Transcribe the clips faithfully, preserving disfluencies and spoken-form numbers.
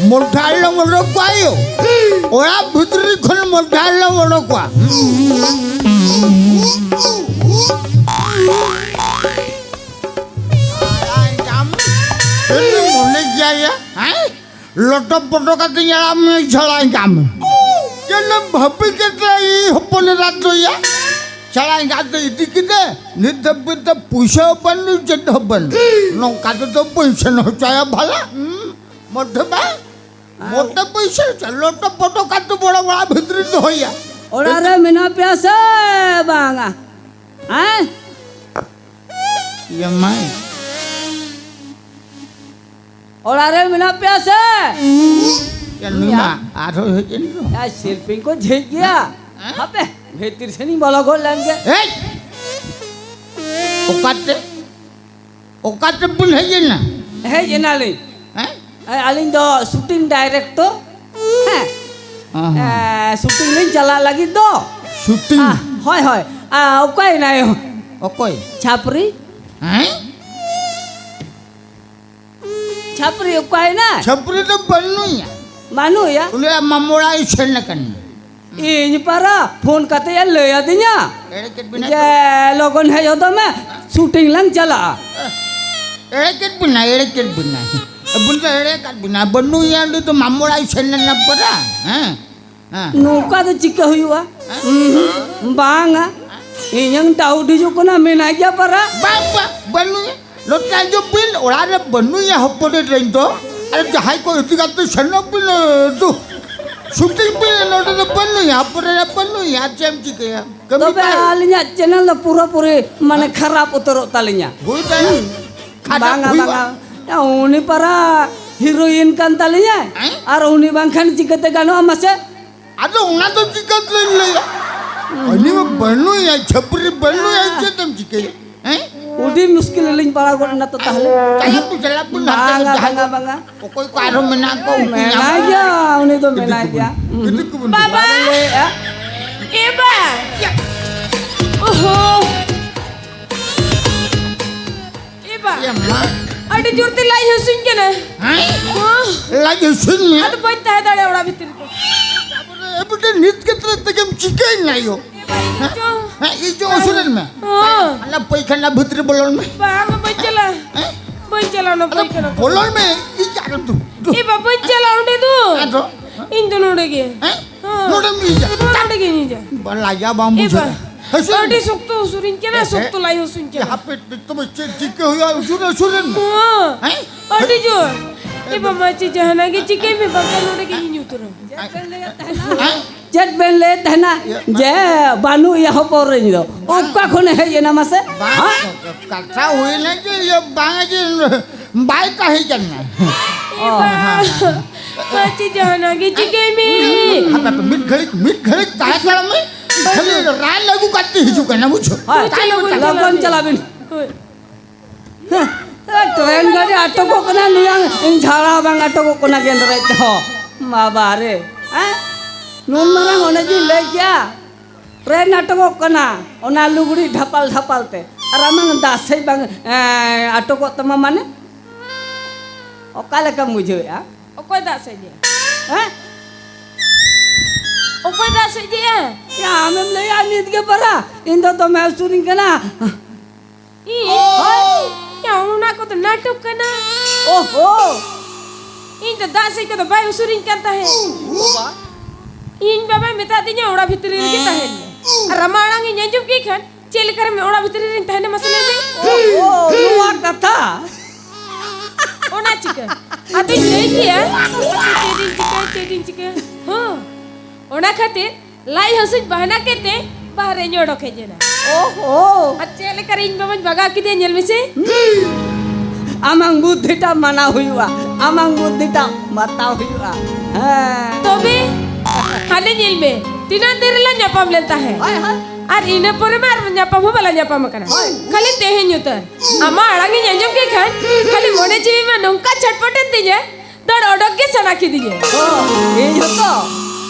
ᱢᱚᱫᱷᱟᱞᱚᱢ ᱚᱰᱚᱠ ᱠᱚᱣᱟ ᱭᱳ᱾ ᱚᱲᱟᱜ ᱵᱷᱤᱛᱨᱤ ᱠᱷᱚᱱ ᱢᱚᱫᱷᱟᱞᱚᱢ ᱚᱰᱚᱠ ᱠᱚᱣᱟ᱾ ᱪᱮᱫ ᱮᱢ ᱢᱚᱱᱮ ᱜᱮᱭᱟ ᱭᱟ? ᱦᱮᱸ? ᱞᱚᱴᱚ ᱯᱚᱴᱚ ᱠᱟᱛᱮᱧ ᱟᱲᱟᱜ ᱢᱮ, ᱡᱷᱟᱲᱟᱧ ᱠᱟᱜ ᱢᱮ᱾ ᱪᱮᱫ ᱮᱢ ᱵᱷᱟᱹᱵᱤ ᱠᱮᱫᱟ ᱤᱧ ᱦᱚᱯᱚᱱ ᱮᱨᱟ ᱫᱚ ᱭᱟ? ᱡᱷᱟᱲᱟᱧ ᱠᱟᱜ ᱛᱮ ᱤᱫᱤ ᱠᱮᱫᱟ᱾ ᱱᱤᱛ ᱫᱷᱟᱹᱵᱤᱡ ᱛᱮ ᱯᱩᱭᱥᱟᱹ ᱦᱚᱸ ᱵᱟᱹᱱᱩᱜ, ᱪᱮᱫ ᱦᱚᱸ ᱵᱟᱹᱱᱩᱜ᱾ ᱱᱚᱝᱠᱟ ᱛᱮᱫᱚ ᱵᱟᱹᱧ ᱥᱮᱱ ᱦᱚᱪᱚᱭᱟ ᱵᱷᱟᱞᱟ᱾ ᱦᱩᱸ? ᱢᱚᱫᱷᱩ ᱵᱟ, ᱟᱨ ᱢᱚᱫᱷᱩ ᱯᱩᱭᱥᱟᱹ ᱪᱚ, ᱞᱚᱴᱚ ᱯᱚᱴᱚ ᱠᱟᱛᱮ ᱵᱚᱲᱚ ᱵᱚᱲᱚ ᱵᱷᱤᱛᱨᱤ ᱫᱚᱦᱚᱭᱟ᱾ ᱚᱲᱟᱜ ᱨᱮ ᱢᱮᱱᱟᱜ ᱯᱮᱭᱟ ᱥᱮ ᱵᱟᱝᱟ? ᱦᱮᱸ? ᱤᱭᱟᱹ ᱢᱟᱭ᱾ ᱚᱲᱟᱜ ᱨᱮ ᱢᱮᱱᱟᱜ ᱯᱮᱭᱟ ᱥᱮ? ᱭᱟ, ᱱᱩᱭ ᱢᱟ ᱟᱨᱦᱚᱸ ᱦᱮᱡ ᱮᱱ ᱫᱚ᱾ ᱭᱟ, ᱥᱤᱞᱯᱤᱧ ᱠᱚ ᱡᱷᱤᱡ ᱜᱮᱭᱟ᱾ ᱦᱮᱸ? ᱦᱟᱯᱮ, ᱵᱷᱤᱛᱤᱨ ᱥᱮᱱᱤᱧ ᱵᱚᱞᱚ ᱜᱚᱫ ᱞᱮᱱ ᱜᱮ᱾ ᱦᱮᱡ! ᱚᱠᱟᱛᱮ? ᱚᱠᱟ ᱛᱮᱵᱤᱱ ᱦᱮᱡ ᱮᱱᱟ? ᱦᱮᱡ ᱮᱱᱟᱞᱤᱧ᱾ ᱦᱮᱸ? ᱮ, ᱟᱹᱞᱤᱧ ᱫᱚ shooting director᱾ ᱦᱮᱸ᱾ ᱚ ᱦᱚᱸ᱾ ᱮ, shooting ᱞᱤᱧ ᱪᱟᱞᱟᱜ ᱞᱟᱹᱜᱤᱫ ᱫᱚ᱾ Shooting? ᱟ, ᱦᱳᱭ, ᱦᱳᱭ᱾ ᱟ, ᱚᱠᱟᱭᱮᱱᱟᱭ? ᱚᱠᱚᱭ? ᱪᱷᱟᱯᱨᱤ᱾ ᱦᱮᱸ? ᱪᱷᱟᱯᱨᱤ ᱚᱠᱟᱭᱮᱱᱟᱭ? ᱪᱷᱟᱯᱨᱤ ᱫᱚ ᱵᱟᱹᱱᱩᱭᱟ᱾ ᱵᱟᱹᱱᱩᱭᱟ? ᱩᱱᱤᱭᱟᱜ ᱢᱟᱢᱚ ᱚᱲᱟᱜ ᱮ ᱥᱮᱱ ᱟᱠᱟᱱᱟ᱾ ᱤᱧ ᱯᱟᱨᱟ ᱯᱷᱳᱱ ᱠᱟᱛᱮ ᱮ ᱞᱟᱹᱭ ᱟᱹᱫᱤᱧᱟ ᱮᱲᱮ ᱠᱮᱫ ᱵᱤᱱᱟ ᱡᱮ, ᱛᱚ᱾ "ᱞᱚᱜᱚᱱ ᱦᱮᱡ ᱦᱚᱫᱚᱜ ᱢᱮ, shooting ᱞᱟᱝ ᱪᱟᱞᱟᱜᱼᱟ᱾" ᱮᱲᱮ ᱠᱮᱫ ᱵᱤᱱᱟ, ᱮᱲᱮ ᱠᱮᱫ ᱵᱤᱱᱟ᱾ ᱟᱵᱚ ᱫᱚ ᱮᱲᱮ ᱠᱟᱫ ᱵᱤᱱᱟ, ᱵᱟᱹᱱᱩᱭᱟ, ᱩᱱᱤ ᱫᱚ ᱢᱟᱢᱚ ᱚᱲᱟᱜ ᱮ ᱥᱮᱱ ᱞᱮᱱᱟ ᱯᱟᱨᱟ᱾ ᱦᱮᱸ, ᱦᱮᱸ᱾ ᱱᱚᱝᱠᱟ ᱫᱚ ᱪᱤᱠᱟᱹ ᱦᱩᱭᱩᱜᱼᱟ? ᱩᱸᱦᱩᱸ, ᱵᱟᱝᱟ, ᱤᱧᱟᱝ doubt ᱦᱤᱡᱩᱜ ᱠᱟᱱᱟ, ᱢᱮᱱᱟᱭ ᱜᱮᱭᱟ ᱯᱟᱨᱟ᱾ ᱵᱟᱝ, ᱵᱟᱝ, ᱵᱟᱹᱱᱩᱭᱟ᱾ ᱱᱚᱛᱮ ᱟᱸᱡᱚᱢ ᱵᱤᱱ, ᱚᱲᱟᱜ ᱨᱮ ᱵᱟᱹᱱᱩᱭᱟ ᱦᱚᱯᱚᱱ ᱮᱨᱟ ᱫᱚ᱾ ᱟᱨ ᱡᱟᱦᱟᱸᱭ ᱠᱚ ᱤᱫᱤ ᱠᱟᱛᱮ ᱥᱮᱱᱚᱜ ᱵᱤᱱ, ᱫᱩ, shooting ᱵᱤᱱ, ᱱᱚᱰᱮ ᱫᱚ ᱵᱟᱹᱱᱩᱭᱟ, ᱦᱚᱯᱚᱱ ᱮᱨᱟ ᱵᱟᱹᱱᱩᱭᱟ, ᱟᱨ ᱪᱮᱫ ᱮᱢ ᱪᱤᱠᱟᱹᱭᱟ? ᱠᱟᱹᱢᱤ ᱛᱚᱵᱮ ᱛᱟᱭ᱾ ᱟᱹᱞᱤᱧᱟᱜ channel ᱫᱚ ᱯᱩᱨᱟᱹᱯᱩᱨᱤ ᱢᱟᱱᱮ ᱦᱮᱸ? ᱠᱷᱟᱨᱟᱯ ᱩᱛᱟᱹᱨᱚᱜ ᱛᱟᱹᱞᱤᱧᱟ᱾ ᱦᱩᱭ ᱫᱟᱲᱮᱭᱟᱜᱼᱟ᱾ ᱦᱩᱸ᱾ ᱠᱷᱟᱨᱟᱯ ᱵᱟᱝᱟ, ᱦᱩᱭᱩᱜᱼᱟ᱾ ᱵᱟᱝᱟ᱾ ᱩᱱᱤ ᱯᱟᱨᱟ heroine ᱠᱟᱱ ᱛᱟᱹᱞᱤᱧᱟᱭ᱾ ᱦᱮᱸ? ᱟᱨ ᱩᱱᱤ ᱵᱟᱝᱠᱷᱟᱱ ᱪᱤᱠᱟᱹᱛᱮ ᱜᱟᱱᱚᱜᱼᱟ ᱢᱟᱥᱮ? ᱟᱫᱚ ᱚᱱᱟ ᱫᱚ ᱪᱤᱠᱟᱹᱛᱮᱧ ᱞᱟᱹᱭᱟ? ᱩᱱᱤ ᱢᱟ ᱵᱟᱹᱱᱩᱭᱟ, ᱪᱷᱟᱹᱯᱨᱤ ᱵᱟᱹᱱᱩᱭᱟ, ᱪᱮᱫ ᱮᱢ ᱪᱤᱠᱟᱹᱭᱟ? ᱦᱮᱸ? ᱟᱹᱰᱤ ᱢᱩᱥᱠᱤᱞ ᱨᱮᱞᱤᱧ ᱯᱟᱲᱟᱣ ᱜᱚᱫ ᱮᱱᱟ ᱛᱚ ᱛᱟᱦᱞᱮ᱾ ᱪᱟᱞᱟᱜ ᱵᱚᱱ, ᱪᱟᱞᱟᱜ ᱵᱚᱱ, ᱦᱟᱱᱛᱮ ᱵᱟᱝᱟ, ᱡᱟᱦᱟᱸᱭ ᱵᱟᱝᱟ, ᱠᱚ, ᱵᱟᱝᱟ᱾ ᱚᱠᱚᱭ ᱠᱚ ᱟᱨᱦᱚᱸ ᱢᱮᱱᱟᱜ ᱠᱚᱣᱟ, ᱩᱱᱠᱩ ᱢᱮᱱᱟᱭ ᱧᱟᱢ ᱜᱮᱭᱟ, ᱠᱚ᱾ ᱩᱱᱤ ᱫᱚ ᱤᱫᱤ ᱢᱮᱱᱟᱭ ᱠᱚᱵᱚᱱ᱾ ᱜᱮᱭᱟ᱾ ᱦᱩᱸ᱾ ᱵᱟᱵᱟ! ᱵᱟᱵᱟ ᱞᱟᱹᱭᱮᱫᱼᱟ᱾ ᱮ ᱵᱟ! ᱳᱦᱳ! ᱮ ᱵᱟ! ᱮ ᱢᱟ! ᱟᱹᱰᱤ ᱡᱳᱨ ᱛᱮ ᱞᱟᱡ ᱦᱟᱹᱥᱩᱧ ᱠᱟᱱᱟ᱾ ᱦᱮᱸ? ᱦᱚᱸ᱾ ᱞᱟᱡ ᱦᱟᱹᱥᱩᱧ ᱢᱮ? ᱟᱫᱚ ᱵᱟᱹᱧ ᱛᱟᱦᱮᱸ ᱫᱟᱲᱮᱭᱟᱜᱼᱟ ᱚᱲᱟᱜ ᱵᱷᱤᱛᱤᱨ ᱨᱮ᱾ ᱮ ᱵᱩᱰᱷᱤ, ᱱᱤᱛ ᱠᱟᱛᱮ ᱛᱮᱜᱮᱢ ᱪᱤᱠᱟᱹᱭᱮᱱᱟ ᱭᱳ? ᱮ ᱵᱟᱹᱧ ᱪᱚ᱾ ᱦᱮᱸ, ᱤᱧ ᱪᱚ ᱩᱥᱩᱨᱮᱱ ᱢᱮ᱾ ᱦᱚᱸ᱾ ᱚᱱᱟ ᱯᱟᱹᱭᱠᱷᱟᱱᱟ ᱵᱷᱤᱛᱨᱤ ᱵᱚᱞᱚᱱ ᱢᱮ᱾ ᱵᱟᱝ, ᱵᱟᱹᱧ ᱪᱟᱞᱟᱜᱼᱟ᱾ ᱦᱮᱸ? ᱵᱟᱹᱧ ᱪᱟᱞᱟᱜᱼᱟ ᱚᱱᱟ ᱟᱫᱚ ᱯᱟᱹᱭᱠᱷᱟᱱᱟ ᱠᱚ᱾ ᱵᱚᱞᱚᱱ ᱢᱮ, ᱤᱧ ᱟᱨ ᱫᱩ, ᱫᱩ᱾ ᱮ ᱵᱟ, ᱵᱟᱹᱧ ᱪᱟᱞᱟᱜᱼᱟ ᱚᱸᱰᱮ ᱫᱚ᱾ ᱟᱫᱚ? ᱤᱧ ᱫᱚ ᱱᱚᱰᱮ ᱜᱮ᱾ ᱦᱮᱸ? ᱦᱚᱸ᱾ ᱱᱚᱰᱮᱢ ᱤᱧᱟ? ᱦᱚᱸ, ᱱᱚᱰᱮ ᱜᱤᱧ ᱤᱧᱟ᱾ ᱵᱟ, ᱞᱟᱡᱟ ᱵᱟᱢ ᱮ ᱵᱟ, ᱵᱩᱡᱷᱟᱹᱣᱟ? ᱦᱮᱸ, ᱥᱩᱨ ᱟᱹᱰᱤ ᱢᱮ᱾ ᱥᱚᱠᱛᱚ ᱩᱥᱩᱨᱤᱧ ᱠᱟᱱᱟ, ᱮ, ᱥᱚᱠᱛᱚ ᱞᱟᱡ ᱦᱟᱹᱥᱩᱧ ᱠᱟᱱᱟ᱾ ᱦᱟᱯᱮ, ᱛᱚᱵᱮ ᱪᱮᱫ ᱪᱤᱠᱟᱹ ᱦᱩᱭᱩᱜᱼᱟ? ᱩᱥᱩᱨ, ᱩᱥᱩᱨ ᱞᱮᱱ ᱢᱮ᱾ ᱦᱚᱸ, ᱦᱮᱸ? ᱟᱹᱰᱤ ᱡᱳᱨ᱾ ᱮ ᱵᱟ, ᱢᱟ ᱪᱮᱫ ᱡᱟᱦᱟᱱᱟᱜ ᱜᱮ ᱪᱤᱠᱟᱹᱭ ᱢᱮ, ᱵᱟᱝᱠᱷᱟᱱ ᱱᱚᱰᱮ ᱜᱤᱧ ᱩᱛᱟᱹᱨᱟ᱾ ᱦᱮᱸ? ᱪᱮᱫ ᱵᱮᱱ ᱞᱟᱹᱭᱮᱫ ᱛᱟᱦᱮᱱᱟ? ᱤᱭᱟᱹ, ᱡᱮ ᱵᱟᱹᱱᱩᱜ ᱮᱭᱟ ᱦᱚᱯᱚᱱ ᱨᱮᱱ ᱫᱚ᱾ ᱚᱠᱟ ᱠᱷᱚᱱᱮ ᱦᱮᱡ ᱮᱱᱟ ᱢᱟᱥᱮ? ᱵᱟᱝ, ᱦᱮᱸ? ᱠᱟᱛᱷᱟ ᱦᱩᱭᱱᱟ ᱡᱮ ᱤᱭᱟᱹ ᱵᱟᱝ ᱡᱮ ᱵᱟᱭ ᱛᱟᱦᱮᱸ ᱠᱟᱱᱟ᱾ ᱮ ᱚ, ᱵᱟ, ᱦᱮᱸ, ᱦᱮᱸ᱾ ᱢᱟ ᱪᱮᱫ ᱡᱟᱦᱟᱱᱟᱜ ᱜᱮ ᱪᱤᱠᱟᱹᱭ ᱢᱮ᱾ ᱦᱟᱯᱮ, ᱦᱟᱯᱮ, ᱢᱤᱫ ᱜᱷᱟᱹᱲᱤᱡ, ᱢᱤᱫ ᱜᱷᱟᱹᱲᱤᱡ ᱛᱟᱦᱮᱸ ᱠᱚᱜ ᱢᱮ᱾ ᱠᱷᱟᱹᱞᱤ ᱨᱟᱱ ᱟᱹᱜᱩ ᱠᱟᱛᱮ ᱦᱤᱡᱩᱜ ᱠᱟᱱᱟ, ᱵᱩᱡᱷᱟᱹᱣ? ᱦᱳᱭ, ᱛᱟᱭᱚᱢ ᱞᱚᱜᱚᱱ ᱛᱮ᱾ ᱞᱚᱜᱚᱱ ᱪᱟᱞᱟᱜ ᱵᱤᱱ᱾ ᱦᱳᱭ᱾ ᱦᱮᱸ, ᱴᱨᱮᱱ ᱜᱟᱹᱰᱤ ᱟᱴᱚᱠᱚᱜ ᱠᱟᱱᱟ, ᱱᱩᱭᱟᱜ ᱡᱷᱟᱲᱟ ᱵᱟᱝ ᱟᱴᱚᱠᱚᱜ ᱠᱟᱱᱟ ᱜᱮᱸᱫᱽᱨᱮᱡ ᱛᱮᱦᱚᱸ᱾ ᱵᱟᱵᱟ ᱨᱮ, ᱦᱮᱸ? ᱱᱩᱱ ᱢᱟᱨᱟᱝ ᱚᱱᱮ ᱡᱤᱧ ᱞᱟᱹᱭ ᱠᱮᱭᱟ, ᱴᱨᱮᱱ ᱟᱴᱚᱠᱚᱜ ᱠᱟᱱᱟ, ᱚᱱᱟ ᱞᱩᱜᱽᱲᱤ ᱰᱷᱟᱯᱟᱞ ᱰᱷᱟᱯᱟᱞ ᱛᱮ᱾ ᱟᱨ ᱟᱢᱟᱝ ᱫᱟᱜ ᱥᱮᱡ ᱵᱟᱝ, ᱮᱸ, ᱟᱴᱚᱠᱚᱜ ᱛᱟᱢᱟ ᱢᱟᱱᱮ? ᱚᱠᱟ ᱞᱮᱠᱟᱢ ᱵᱩᱡᱷᱟᱹᱣᱮᱫᱼᱟ? ᱚᱠᱚᱭ ᱫᱟᱜ ᱥᱮᱡ ᱮ? ᱦᱮᱸ? ᱚᱠᱚᱭ ᱫᱟᱜ ᱥᱮᱡ ᱮ? ᱭᱟ, ᱟᱢᱮᱢ ᱞᱟᱹᱭᱟ ᱱᱤᱛ ᱜᱮ ᱯᱟᱨᱟ, ᱤᱧ ᱫᱚ ᱫᱚᱢᱮ ᱩᱥᱩᱨᱤᱧ ᱠᱟᱱᱟ᱾ ᱤᱧ? ᱦᱳᱭ᱾ ᱭᱟ, ᱚᱱᱟ ᱠᱚᱫᱚ ᱱᱟᱴᱚᱠ ᱠᱟᱱᱟ᱾ ᱳᱦᱳ᱾ ᱤᱧ ᱫᱚ ᱫᱟᱜ ᱥᱮᱡ ᱠᱚᱫᱚ ᱵᱟᱭ ᱩᱥᱩᱨᱤᱧ ᱠᱟᱱ ᱛᱟᱦᱮᱸᱫ᱾ ᱵᱟᱵᱟ᱾ ᱤᱧ ᱵᱟᱵᱟᱭ ᱢᱮᱛᱟ ᱫᱤᱧᱟ ᱚᱲᱟᱜ ᱵᱷᱤᱛᱨᱤ ᱨᱮᱜᱮ ᱛᱟᱦᱮᱱ ᱢᱮ᱾ ᱟᱨ ᱟᱢᱟᱜ ᱟᱲᱟᱝ ᱤᱧ ᱟᱸᱡᱚᱢ ᱠᱮᱫ ᱠᱷᱟᱱ ᱪᱮᱫ ᱞᱮᱠᱟ ᱨᱮ ᱚᱲᱟᱜ ᱵᱷᱤᱛᱨᱤ ᱨᱤᱧ ᱛᱟᱦᱮᱱᱟ ᱢᱟᱥᱮ ᱞᱟᱹᱭ ᱢᱮ? ᱳᱦᱳ, ᱱᱚᱣᱟ ᱠᱟᱛᱷᱟ᱾ ᱚᱱᱟ ᱪᱤᱠᱟᱹ? ᱟᱫᱚᱧ ᱞᱟᱹᱭ ᱠᱮᱭᱟ, ᱪᱮᱫ ᱤᱧ ᱪᱤᱠᱟᱹ, ᱪᱮᱫ ᱤᱧ ᱪᱤᱠᱟᱹ? ᱦᱚᱸ᱾ ᱚᱱᱟ ᱠᱷᱟᱹᱛᱤᱨ ᱞᱟᱡ ᱦᱟᱹᱥᱩᱧ ᱵᱟᱦᱱᱟ ᱠᱮᱫ ᱛᱮ ᱵᱟᱦᱨᱮᱧ ᱚᱰᱚᱠ ᱦᱮᱡ ᱮᱱᱟ᱾ ᱳᱦᱳ᱾ ᱟᱨ ᱪᱮᱫ ᱞᱮᱠᱟ ᱨᱮ ᱤᱧ ᱵᱟᱵᱟᱧ ᱵᱟᱜᱟᱣ ᱠᱮᱫᱮᱭᱟ ᱧᱮᱞ ᱢᱮᱥᱮ᱾ ᱟᱢᱟᱝ ᱵᱩᱫᱽᱫᱷᱤᱴᱟ ᱢᱟᱱᱟᱣ ᱦᱩᱭᱩᱜᱼᱟ, ᱟᱢᱟᱝ ᱵᱩᱫᱽᱫᱷᱤᱴᱟ ᱢᱟᱛᱟᱣ ᱦᱩᱭᱩᱜᱼᱟ᱾ ᱦᱮᱸ᱾ ᱛᱚᱵᱮ ᱦᱟᱱᱮ ᱧᱮᱞ ᱢᱮ, ᱛᱤᱱᱟᱹᱜ ᱫᱤᱱ ᱨᱮᱞᱟᱝ ᱧᱟᱯᱟᱢ ᱞᱮᱱ ᱛᱟᱦᱮᱸ᱾ ᱦᱳᱭ, ᱦᱳᱭ᱾ ᱟᱨ ᱤᱱᱟᱹ ᱯᱚᱨᱮ ᱢᱟ ᱟᱨ ᱧᱟᱯᱟᱢ ᱦᱚᱸ ᱵᱟᱞᱟᱝ ᱧᱟᱯᱟᱢ ᱟᱠᱟᱱᱟ᱾ ᱦᱳᱭ᱾ ᱠᱷᱟᱹᱞᱤ ᱛᱮᱦᱮᱧ ᱩᱛᱟᱹᱨ ᱟᱢᱟᱜ ᱟᱲᱟᱝ ᱤᱧ ᱟᱸᱡᱚᱢ ᱠᱮᱫ ᱠᱷᱟᱱ ᱠᱷᱟᱹᱞᱤ ᱢᱚᱱᱮ ᱡᱤᱣᱤ ᱢᱟ ᱱᱚᱝᱠᱟ ᱪᱷᱟᱴᱯᱚᱴᱮᱱ ᱛᱤᱧᱟᱹ, ᱫᱟᱹᱲ ᱚᱰᱚᱠ ᱜᱮ ᱥᱟᱱᱟ ᱠᱤᱫᱤᱧᱟ᱾ ᱚ, ᱤᱧ ᱦᱚᱸᱛᱚ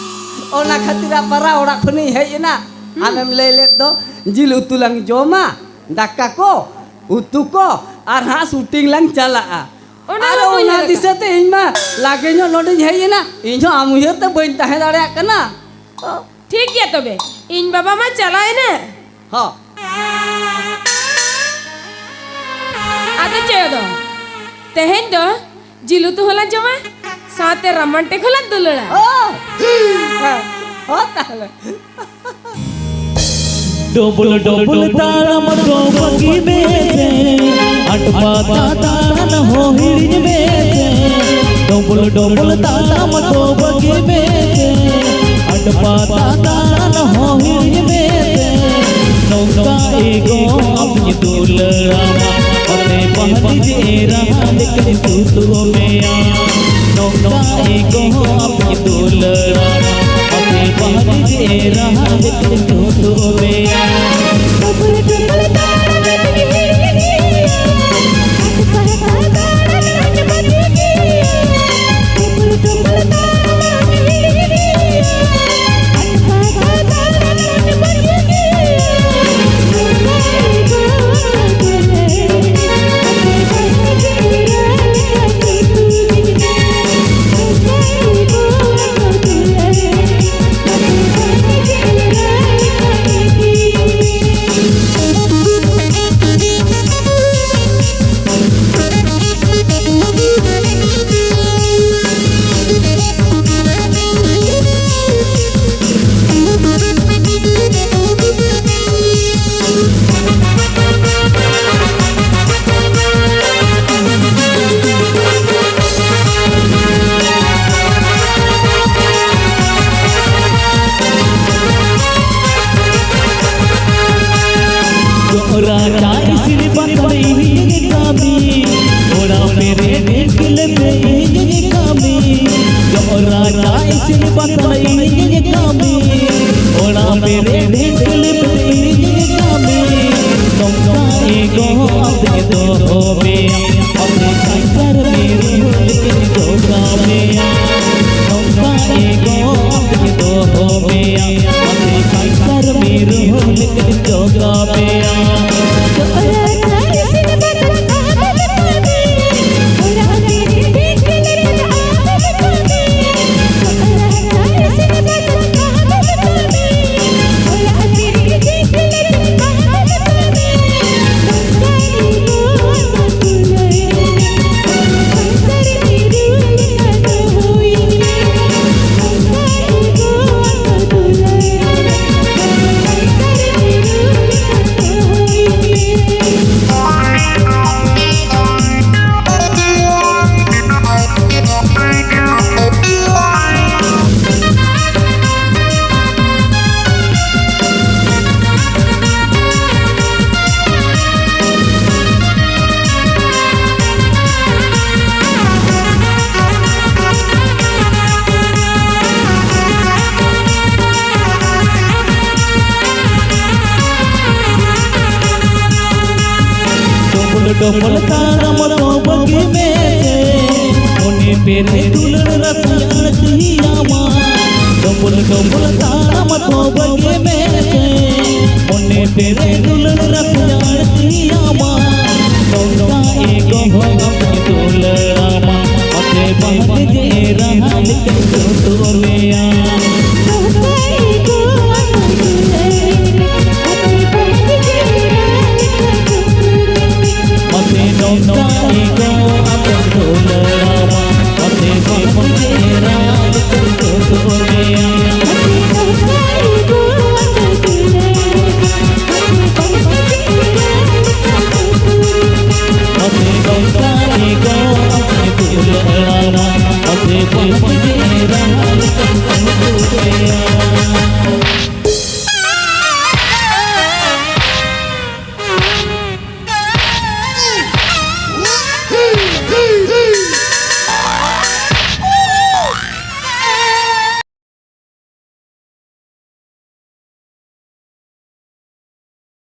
ᱚᱱᱟ ᱠᱷᱟᱹᱛᱤᱨ ᱟᱯᱟᱨᱟ ᱚᱲᱟᱜ ᱠᱷᱚᱱᱤᱧ ᱦᱮᱡ ᱮᱱᱟ᱾ ᱦᱩᱸ᱾ ᱟᱢᱮᱢ ᱞᱟᱹᱭ ᱞᱮᱫ ᱫᱚ ᱡᱤᱞ ᱩᱛᱩ ᱞᱟᱝ ᱡᱚᱢᱟ, ᱫᱟᱠᱟ ᱠᱚ, ᱩᱛᱩ ᱠᱚ, ᱟᱨ ᱦᱟᱸᱜ ᱥᱩᱴᱤᱝ ᱞᱟᱝ ᱪᱟᱞᱟᱜᱼᱟ᱾ ᱚᱱᱟ ᱟᱨ ᱢᱟ ᱵᱟᱹᱧ ᱚᱱᱟ ᱩᱭᱦᱟᱹᱨ ᱟᱠᱟᱫ᱾ ᱫᱤᱥᱟᱹ ᱛᱮ ᱤᱧ ᱢᱟ ᱞᱟᱜᱮ ᱧᱚᱜ ᱱᱚᱰᱮᱧ ᱦᱮᱡ ᱮᱱᱟ, ᱤᱧ ᱦᱚᱸ ᱟᱢ ᱩᱭᱦᱟᱹᱨ ᱛᱮ ᱵᱟᱹᱧ ᱛᱟᱦᱮᱸ ᱫᱟᱲᱮᱭᱟᱜ ᱠᱟᱱᱟ᱾ ᱴᱷᱤᱠ ᱜᱮᱭᱟ ᱛᱚᱵᱮ, ᱤᱧ ᱵᱟᱵᱟ ᱢᱟ ᱪᱟᱞᱟᱣ ᱮᱱᱟ᱾ ᱦᱚᱸ᱾ ᱟᱫᱚ ᱪᱮᱫ ᱫᱚ, ᱛᱮᱦᱮᱧ ᱫᱚ ᱡᱤᱞ ᱩᱛᱩ ᱦᱚᱸᱞᱟᱝ ᱡᱚᱢᱟ, ᱥᱟᱶᱛᱮ ᱨᱳᱢᱟᱱᱴᱤᱠ ᱦᱚᱸᱞᱟᱝ ᱫᱩᱞᱟᱹᱲᱟ᱾ ᱚ! ᱦᱮᱸ, ᱦᱚᱸ ᱛᱟᱦᱞᱮ᱾ ᱰᱚᱵᱚᱞ ᱰᱚᱵᱚᱞ ᱛᱟᱲᱟᱢ ᱫᱚ ᱵᱟᱹᱜᱤ ᱢᱮᱥᱮ, ᱟᱴ ᱯᱟᱛᱟ ᱫᱟᱬᱟᱱ ᱦᱚᱸ ᱦᱤᱲᱤᱧ ᱢᱮᱥᱮ᱾ ᱰᱚᱵᱚᱞ ᱰᱚᱵᱚᱞ ᱛᱟᱲᱟᱢ ᱫᱚ ᱵᱟᱹᱜᱤ ᱢᱮᱥᱮ, ᱟᱴ ᱯᱟᱛᱟ ᱫᱟᱬᱟᱱ ᱦᱚᱸ ᱦᱤᱲᱤᱧ ᱢᱮᱥᱮ᱾ ᱱᱚᱝᱠᱟ ᱮᱜᱳ ᱟᱢᱤᱧ ᱫᱩᱞᱟᱹᱲᱟᱢᱟ, ᱚᱛᱮ ᱵᱟᱦᱨᱤ ᱡᱮᱨᱟ ᱞᱮᱠᱟᱧ ᱛᱩᱛᱩ ᱢᱮᱭᱟ᱾ ᱱᱚᱝᱠᱟ ᱮᱜᱳ ᱟᱢᱤᱧ ᱫᱩᱞᱟᱹᱲᱟᱢᱟ, ᱚᱛᱮ ᱵᱟᱦᱨᱤ ᱡᱮᱨᱟ ᱞᱮᱠᱟᱧ ᱛᱩᱛᱩ ᱢᱮᱭᱟ᱾ ᱰᱩᱵᱩᱞ ᱰᱩᱵᱩᱞ ᱛᱟᱲᱟᱢ ᱛᱮᱜᱮ ᱦᱤᱲᱤᱧ ᱜᱮᱭᱟ, ᱟᱴ ᱯᱟᱛᱟ ᱫᱟᱬᱟᱱ ᱦᱚᱸᱧ ᱵᱟᱹᱜᱤ ᱜᱮᱭᱟ᱾ ᱰᱩᱵᱩᱞ ᱰᱩᱵᱩᱞ ᱛᱟᱲᱟᱢ ᱛᱮᱜᱮ ᱦᱤᱲᱤᱧ ᱜᱮᱭᱟ, ᱟᱴ ᱯᱟᱛᱟ ᱫᱟᱬᱟᱱ ᱦᱚᱸᱧ ᱵᱟᱹᱜᱤ ᱜᱮᱭᱟ᱾ ᱡᱚᱜ ᱨᱟᱪᱟ ᱤᱥᱤᱱ ᱵᱟᱥᱟᱝ ᱤᱧ ᱠᱟᱹᱢᱤ, ᱚᱲᱟᱜ ᱯᱮᱨᱮᱡ ᱰᱷᱤᱝᱠᱤ ᱞᱮ ᱯᱮ ᱤᱧ ᱠᱟᱹᱢᱤ᱾ ᱡᱚᱜ ᱨᱟᱪᱟ ᱤᱥᱤᱱ ᱵᱟᱥᱟᱝ ᱤᱧ ᱠᱟᱹᱢᱤ, ᱚᱲᱟᱜ ᱯᱮᱨᱮᱡ ᱰᱷᱤᱝᱠᱤ ᱞᱮ ᱯᱮ ᱤᱧ ᱠᱟᱹᱢᱤ᱾ ᱱᱚᱝᱠᱟ ᱮᱜᱳ ᱟᱢ ᱛᱮᱜᱮ ᱫᱚᱦᱚ ᱢᱮᱭᱟ, ᱟᱢ ᱛᱮ ᱠᱟᱧᱪᱟᱨ ᱢᱤᱨᱩ ᱞᱮᱠᱟᱧ ᱡᱚᱜᱟᱣ ᱢᱮᱭᱟ᱾ ᱱᱚᱝᱠᱟ ᱮᱜᱳ ᱟᱢ ᱛᱮᱜᱮ ᱫᱚᱦᱚ ᱢᱮᱭᱟ, ᱟᱢ ᱛᱮ ᱠᱟᱧᱪᱟᱨ ᱢᱤᱨᱩ ᱞᱮᱠᱟᱧ ᱡᱚᱜᱟᱣ ᱢᱮᱭᱟ᱾ ᱡᱚᱜ ᱨᱟᱪᱟ ᱤᱥᱤᱱ ᱵᱟᱥᱟᱝ ᱰᱚᱵᱚᱞ ᱛᱟᱲᱟᱢ ᱫᱚ ᱵᱟᱹᱜᱤ ᱢᱮ ᱥᱮ, ᱢᱚᱱᱮ ᱯᱮᱨᱮᱡ ᱫᱩᱞᱟᱹᱲ ᱨᱟᱥᱮ ᱟᱹᱲᱛᱤᱭᱟᱢᱟ᱾ ᱰᱚᱵᱚᱞ ᱰᱚᱵᱚᱞ ᱛᱟᱲᱟᱢ ᱫᱚ ᱵᱟᱹᱜᱤ ᱢᱮ ᱥᱮ, ᱢᱚᱱᱮ ᱯᱮᱨᱮᱡ ᱫᱩᱞᱟᱹᱲ